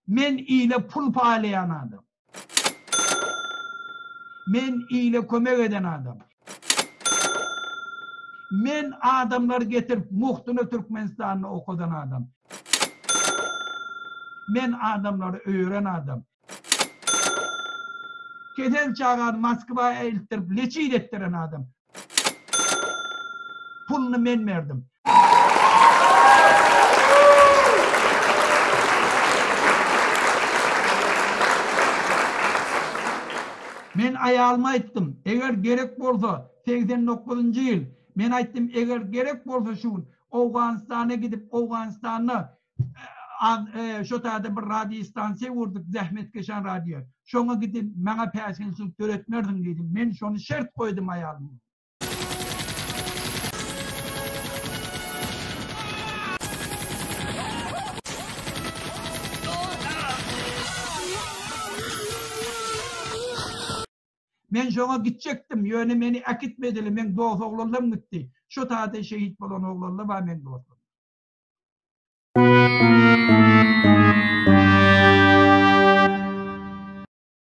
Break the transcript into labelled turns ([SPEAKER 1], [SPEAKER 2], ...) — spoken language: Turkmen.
[SPEAKER 1] Men ile pul paýlaýan adam. Men ile kömek eden adam. Men adamlary getirip mugtuna Türkmenistanda okadan adam. Men adamlary öýeren adam. Kesel çagany Moskwa eltdirip leçit etdiren adam. Puluny men berdim. Men aýalyma aýtdym, eger gerek bolsa, 89-njy ýyl, men aýtdym, eger gerek bolsa şu gün Owganystana gidip, Owganystanda şo taýda bir radio stansiýa gurduk, zähmetkeşan radio. Şoňa gidip, maňa päsgelçilik döretmersiň diýdim. Men şony şert goýdum aýalyma. Men şoňa gitjekdim, ýöne meni äkitmediler, meň dos oglanlarym gitdi. Şo taýda şehit bolan oglanlar bar meň dostlarym.